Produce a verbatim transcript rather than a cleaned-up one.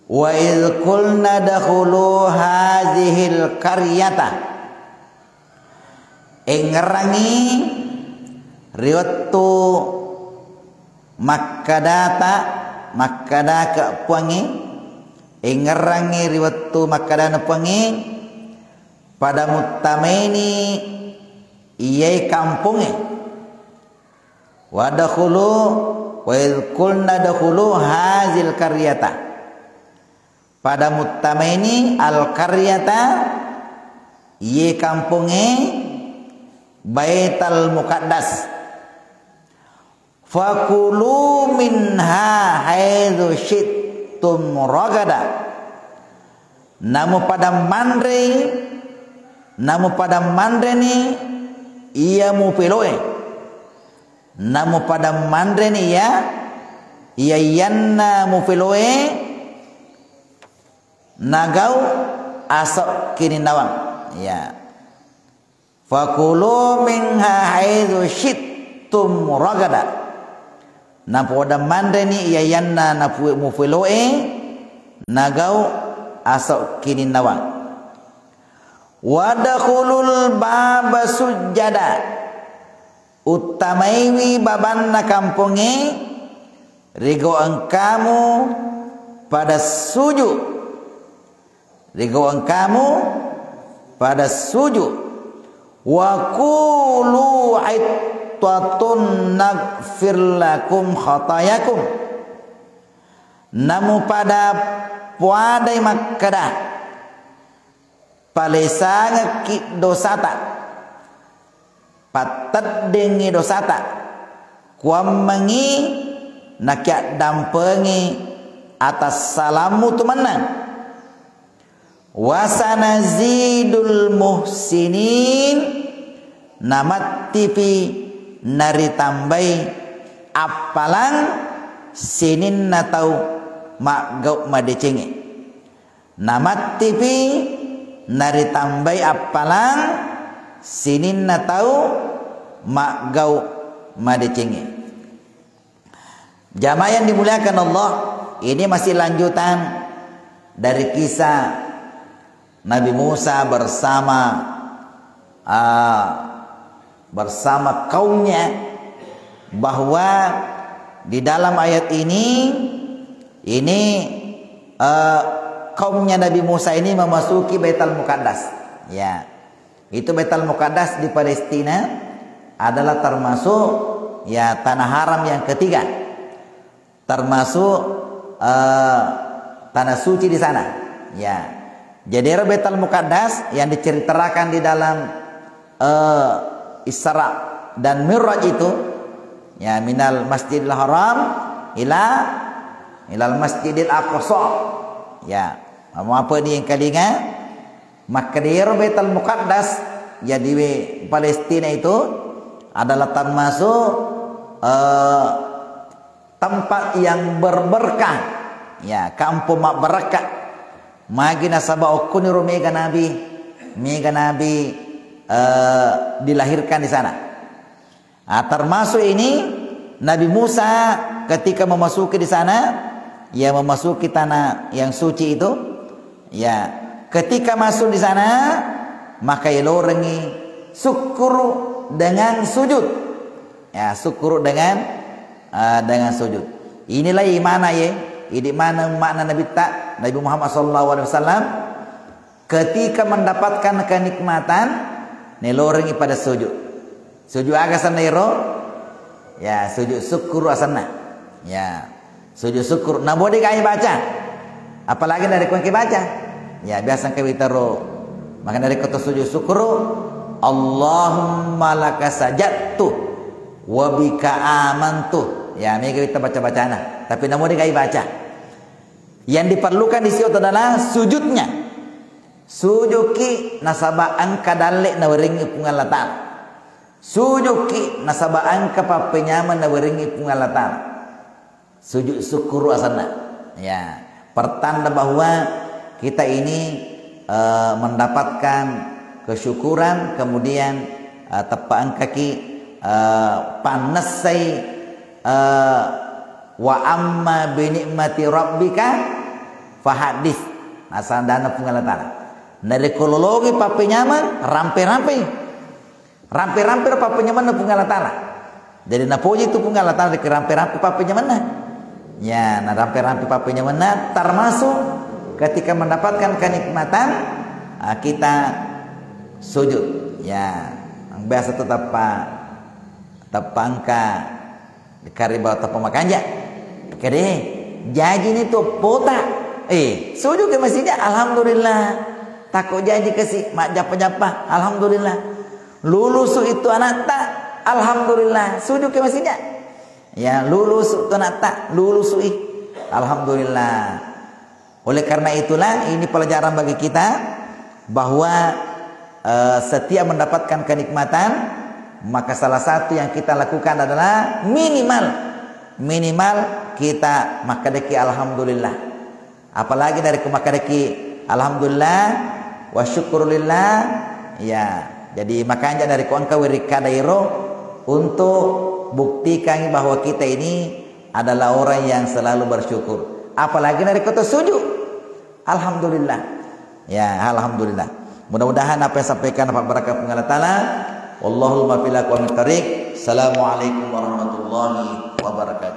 Wa idh qulna dakhulu hadzihil qaryata. Engngerangngi ri wettu makkedata, makkedaka Puangnge, engngerangngi ri wettu makkedana Puangnge, pada muttamaini iyae kampongnge. Wadkhulu, wa idh qulna dakhulu hadzihil qaryata. Pada muttamaini al-qaryata, iye kampongnge Baital Muqaddas. Fakulu minha haitsu syi'tum ragada. Namu pada manrei, namu pada manreni iya mupeloe. Namu pada manreni iya, iya iyanna mupeloe, nagau aso kininnawang. Ya. Fakulu minha haitsu syi'tum ragada. Napoda manreni iya iyanna napu-, mupeloe, nagau aso kininnawang. Wadkhulul baba sujjada. Uttamaiwi babanna kampongnge, rigau engkamu pada suju. Rigau engkamu pada suju. Wa qulu hittatun naghfir lakum khatayakum. Namu pada puadai makkeda, palesangekki dosata, patteddengngi dosata, kuammengngi nakiaddampengi atassalammu tu mennang. Wasanazidul muhsinin, namattipi naritambai appalang sininna tau maggau madecengnge. Namattipi naritambai appalang sininna tau maggau madecengnge. Jamaah yang dimuliakan Allah, ini masih lanjutan dari kisah Nabi Musa bersama, ah, bersama kaumnya, bahwa di dalam ayat ini, ini, eh, kaumnya Nabi Musa ini memasuki Baitul Muqaddas. Ya. Itu Baitul Muqaddas di Palestina adalah termasuk, ya, tanah haram yang ketiga. Termasuk, eh, tanah suci di sana. Ya. Jadi, ero Baitul Muqaddas yang diceritakan di dalam, eh, Isra dan Mi'raj itu, ya, minal Masjidil Haram ila, ilal Masjidil Aqsa. Ya, apa ni yang kalinga? Makkeda ero Baitul Muqaddas, jadi we Palestina itu adalah termasuk, eh, tempat yang berberkah. Ya, kampung mabbarakka. Magi nasaba okkoniro mega nabi, mega nabi, eh, dilahirkan di sana. Ah, termasuk ini Nabi Musa ketika memasuki di sana, ya, memasuki tanah yang suci itu, ya, ketika masuk di sana, maka ilorengi syukur dengan sujud. Ya, syukur dengan, eh, dengan sujud. Inilah imana ye, idi mana makna Nabi ta, Nabi Muhammad sallallahu alaihi wasallam, ketika mendapatkan kenikmatan, nelorengi pada sujud. Sujud aga asenna ero? Ya, sujud syukur asenna. Ya, sujud syukur. Namo de gaga baca. Apalagi narekko engka baca. Ya, biasa engka witaro. Maka narekko to sujud syukur, Allahumma laka sajadtu wa bika amantu. Ya, mega wita baca-bacana. Tapi namo de gaga baca. Yang diperlukan di situ adalah sujudnya. Sujuki nasaba engka dalle nawerengi Puang Allah Ta'ala. Sujuki nasaba engka pappenyameng nawerengi Puang Allah Ta'ala. Sujud syukur asenna. Ya, pertanda bahwa kita ini, eh, mendapatkan kesyukuran, kemudian, eh, teppa engkaki, eh, pannessai, eh, wa amma bi ni'mati rabbika Fahaddits, nasandana Puang Allah Ta'ala. Narekko lologi pappenyameng, rampe-rampe. Rampe-rampe ro pappenyamenna Puang Allah Ta'ala. Jadi napoji tu Puang Allah Ta'ala, rekko rampe-rampe pappenyamenna. Ya, na rampe-rampe pappenyamenna termasuk ketika mendapatkan kenikmatan, ah, kita sujud. Ya, biasa tu tappa, tappa engka Kariba tappa makanja. Kede, jaji ni tu pota. Eh, sujud ke masija, alhamdulillah. Tako jaji kasi, majjappa-jappa, alhamdulillah. Lulusu itu anatta, alhamdulillah. Sujud ke masija. Ya, lulusu tu anatta, lulusui. Alhamdulillah. Oleh karena itulah, ini pelajaran bagi kita bahwa, eh, setiap mendapatkan kenikmatan, maka salah satu yang kita lakukan adalah minimal, minimal kita makkedaki alhamdulillah. Apalagi dari makkedaki alhamdulillah wa syukurulillah, ya. Jadi makanya dari engka wirikkada iro untuk buktikan bahwa kita ini adalah orang yang selalu bersyukur. Apalagi narekko to sujud. Alhamdulillah. Ya, alhamdulillah. Mudah-mudahan apa yang sampaikan dapat berkah Puang Allah Ta'ala. Wallahul muwaffiq ila aqwamit thariq. Assalamualaikum warahmatullahi wabarakatuh.